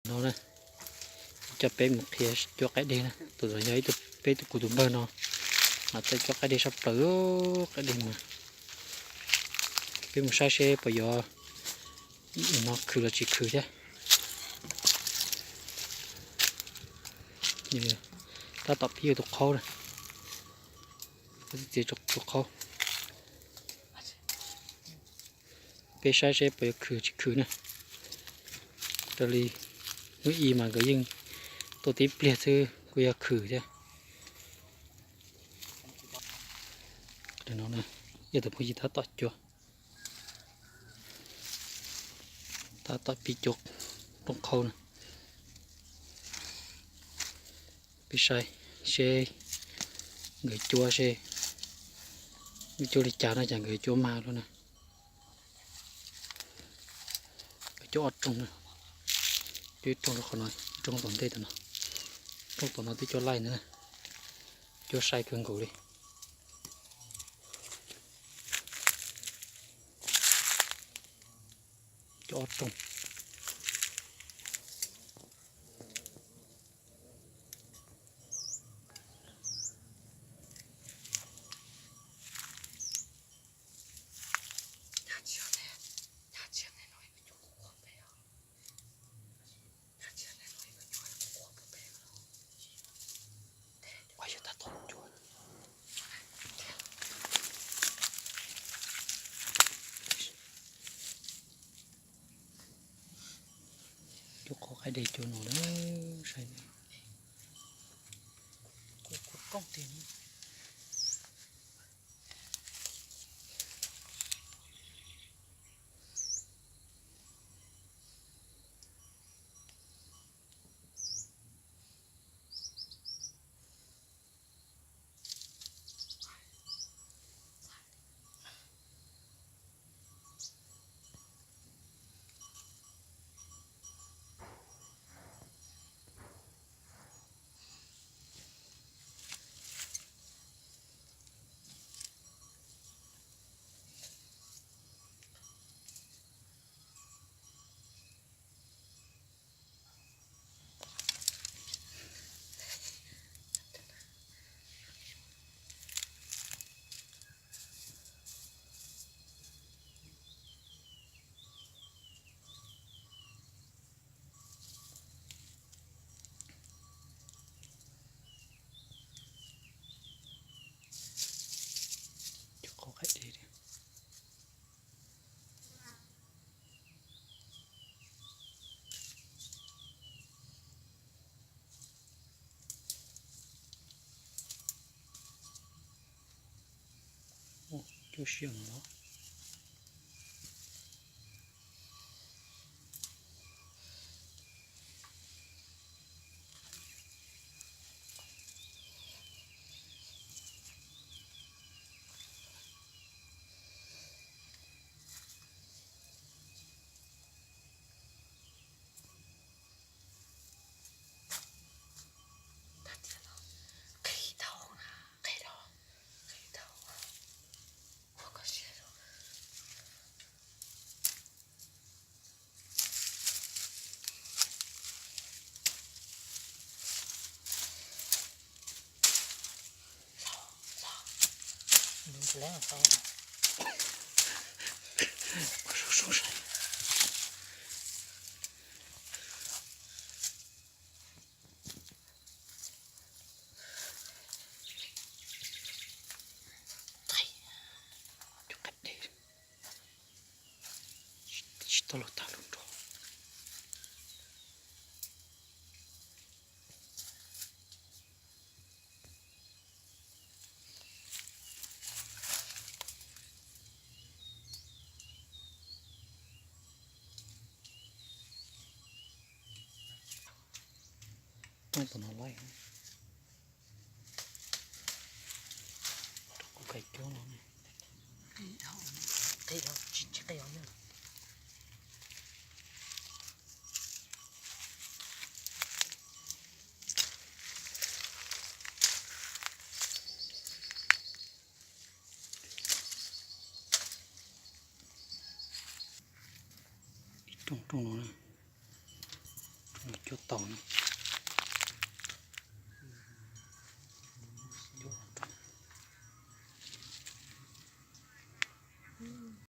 No na, coj peb mus qhia cuab qaib deg na. Tus no yog ib tug peb tug kuv tus npawg no, mas txawj cuab qaib deg sab plaws, qaib deg mas. Peb mus saib seb puas yuav no khwm los tsis khwm thiab. Tab tom pib tus qhaub na, txiav tus qhaub. Peb saib seb puas yuav khwm tsis khwm na. Raws li hnub i mas nkawd yeej tuaj tib pliag xwb kuj yog khwm thiab. Tus phooj ywg tab tom cuab, tab tom pib cuab rooj qhaub na. Peb saib seb nkawd cuab seb cuab li cas no cas nkawd cuab mag lawm na. Nkawd cuab ob rooj na, cuab ib rooj rau qhov no, ib rooj tom ntej tom no, rooj tom no twb cuab laij ntawd na, cuab sai kawg nkaus li. Cuab ob rooj. Cuab qhov qaib deg cuab no na, saib. Kuv kuv kooj tiag. Cuab qhov qaib deg. Cuab siab no. Tsis tau los tag lub nrog. Rooj tom no laij. Rau kuv kais cuab no ne. Qe tsis qe os. Ib rooj rooj no, rooj no Cua taus.